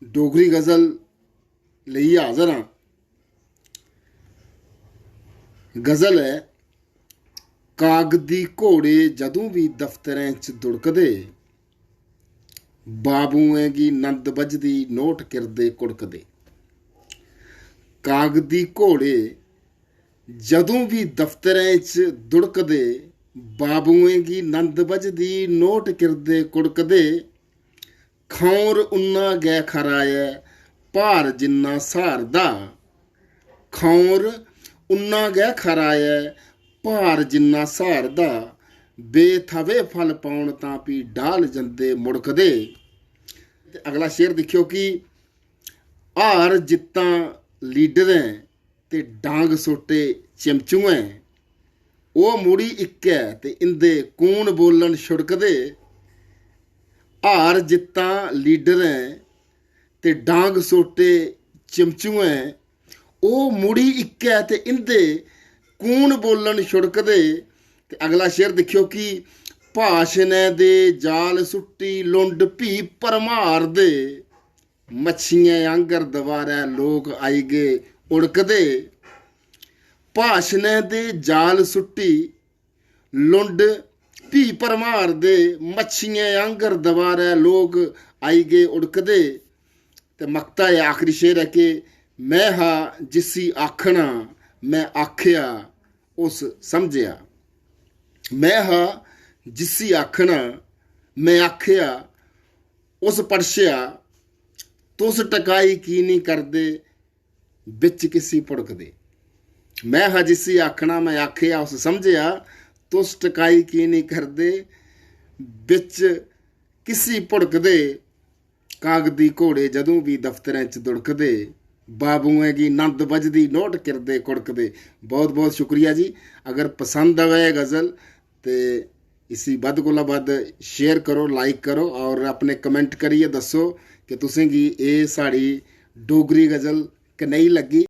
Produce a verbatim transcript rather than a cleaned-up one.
डोगरी गजल लेइयै हाजर आं। गजल ऐ, कागदी घोड़े जदूं बी दफ्तरें च दुड़कदे, बाबुएं गी नंद बजदी नोट किरदे कुड़कदे। कागदी घोड़े जदूं बी दफ्तरें च दुड़कदे, बाबुएं गी नंद बजदी नोट किरदे कुड़कदे। खौर उन्ना गै खरा ऐ, भार जिन्ना स्हारदा। खौर उन्ना गै खरा ऐ, भार जिन्ना स्हारदा। बेथवे फल पौन तां फ्ही डाल जंदे मुड़कदे। ते अगला शेर दिक्खेओ कि हार जित्तां लीडरें ते डांग सोटे चिमचुएं। ओह् मुड़ी इक्कै ते इं'दे कून बोलन छुड़कदे। हार जित्तां लीडरें ते डांग सोटे चिमचुएं। ओह् मुड़ी इक्कै ते इं'दे कून बोलन छुड़कदे। ते अगला शेर दिक्खेओ कि भाशनै दे जाल सुट्टी लुंड फ्ही भरमारदे। मच्छियें आंगर दबारै लोक आई गे उड़कदे। भाशनै दे जाल सुट्टी लुंड फ्ही भरमारदे। मच्छियें आंगर दबारै लोक आई गे उड़कदे। ते मक्ता ऐ, आखरी शेर ऐ कि में हा जिसी आखना, में आखेआ, उस समझेआ। में हा जिसी आखना, में आखेआ, उस पड़छेआ। तुस टकाई की निं करदे, बिच किसी भुड़कदे। में हा जिसी आखना, में आखेआ, उस समझेआ। तुस टकाई की निं करदे, बिच किसी भुड़कदे। कागदी घोड़े जदूं बी दफ्तरें च दुड़कदे, बाबुएं गी नंद बजदी नोट किरदे कुड़कदे। बहुत बहुत शुक्रिया जी। अगर पसंद आवै एह् गजल ते इसी बद्ध कोला बद्ध शेयर करो, लाइक करो और अपने कमेंट करियै दस्सो कि तुसें गी एह् साढ़ी डोगरी गजल कनेही लग्गी।